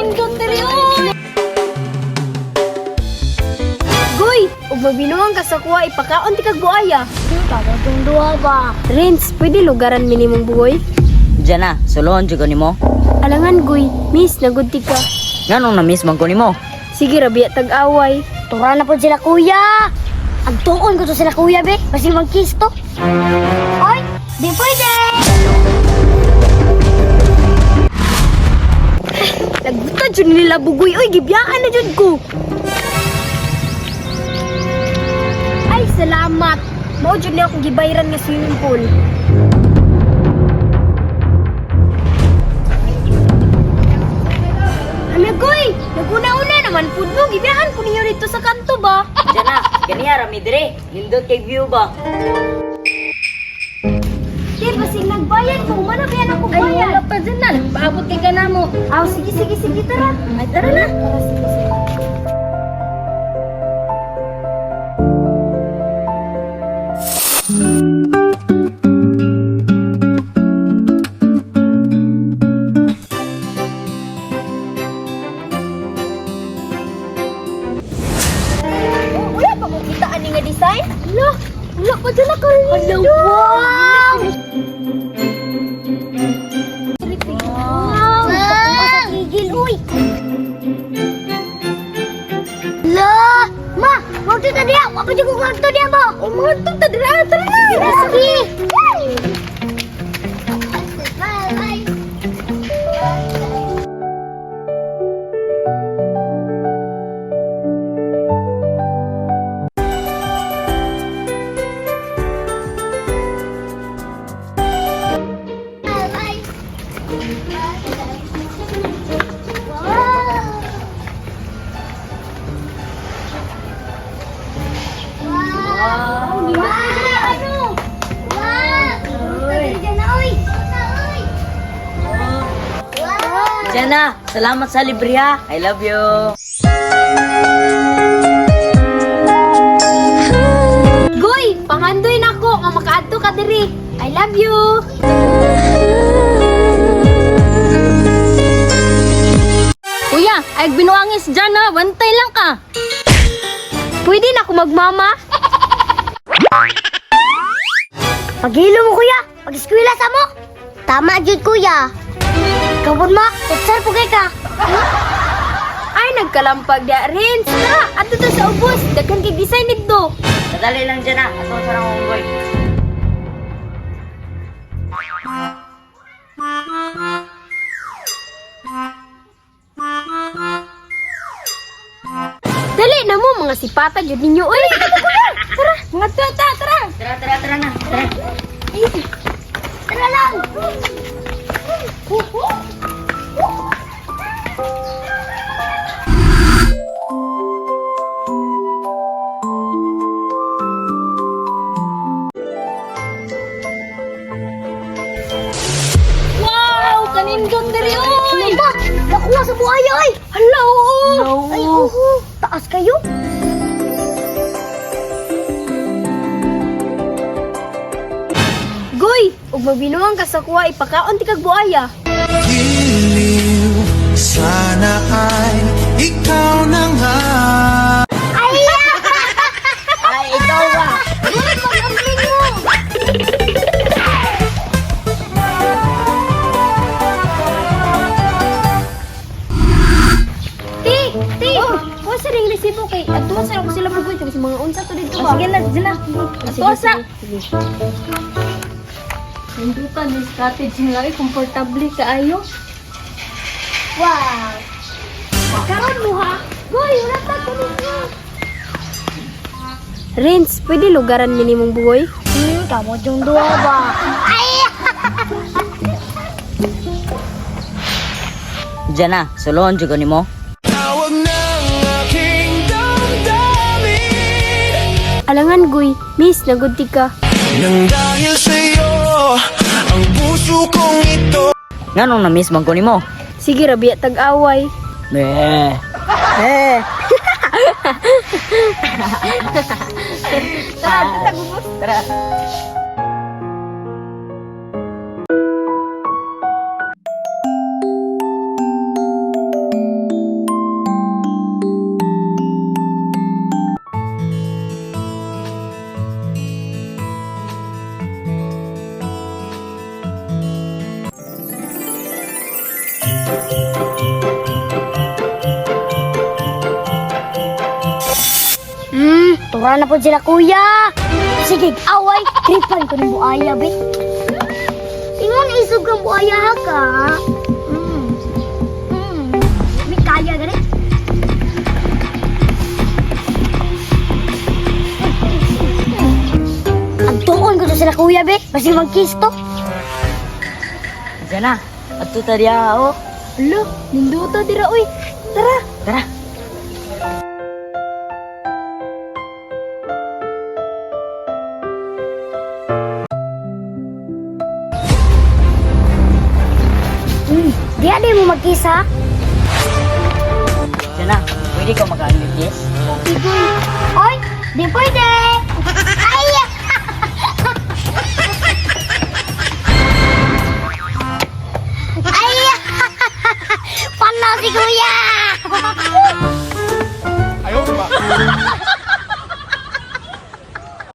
Kanindot diri oy. Goy, ug magbinuang ka sa kuha, ipakaon ti kag buaya. Tama tong duha ba? Rins, pwede lugaran minimong bugoy? Diyan na, sulon jud ko nimo. Alangan goy, miss nagudti ka. Nganong na-miss man ko nimo? Sige rabiya tag-away. Tura na po sila kuya. Ang tuon ko to sila kuya be. Kasi mag-kiss to. Oy, di pwede. Lagutan jud nila bugoy oy, gibiyaan na jud ko. Ay, salamat. Mao jud ni akong gibayran nga swimming pool. Ano goy? Naguna-una naman pud mo, gibiyaan ko ninyo dito sa kanto ba? Diyan na, ganiya ra mi dire. Nindot kay view ba? Di, basig nagbayad ko. Mana ba yan ako Ay, bayad? wala pa dyan na. Paabot kay ka na mo. Aw, sige, sige, sige, tara. Ay, tara na. Tara, sige, sige. Oh, wala pa mo kita ani nga design? Hala, wala pa dyan na. Hala, wow! Wow! Wow! Sa tigil, uy! La! Ma! Wag to diya! Wag ko kung to diya ba? Oh, mga itong tadra, tara na! Sige! Wow! Ano? Wow! Wow! Diyan na, salamat sa libre ha. I love you. Goy, pangandoy na ko nga makaadto ka diri. I love you. Kuya, ay binuangis dyan ha. Bantay lang ka. Pwede na ako magmama? Paghilo mo kuya, pag-eskwela sa mo. Tama jud kuya. Kapon ma, teacher po kay ka. Ay, nagkalampag da rin. Tara, adto ta sa ubos. Daghan kay design nito. Sadali lang dyan na. Ato sa nang unggoy. Dali na mo mga sipata jud ninyo oy. Tara, mga tata, tara. Tara, tara, tara na. Tara. Tara lang. Wow! Kanindot diri Ano oy! ba? Nakuha sa buhaya ay. Hala, oo. Ay, oo. Taas kayo. Goy, ug magbinuang ka sa kuha, ipakaon ti kag buaya. Giliw, sana ay ikaw na nga. Ay, ikaw ba? Uy, mag-ampling mo. Ti, ti. Oh, kuha sa ring resibo kay adto sa ko sila bugoy kay mga unsa to dito ba. Sige na, sige na. Ato sa. Sige. Nandutan this cottage nila ay komportable kaayo. Wow. Karon mo ha. Goy, wala ta tulog mo. Rins, pwede lugaran minimong bugoy? Kamo yung duha ba? Ay! Diyan na, sulon jud ko nimo. Tawag ng aking damdamin Alangan goy, miss nagudti ka. nang dahil sa'yo ang puso kong ito. Nganong na-miss man ko nimo? Sige rabiya tag-away. Meh. Eh. Tara, tagubos. Tara. Tura na po sila kuya. Sige, away, tripan ko ng buaya, be. Ingon isog kang buaya ha ka. May kaya gani. Agtuon ko to sila kuya, be. Basi magkiss to. Jana, adto ta diha oh. Hala, ninduta dira oy. Tara. Tara. Diya di mo magkiss ha. Jana, pwede ka maka-kiss? Oy, di pwede.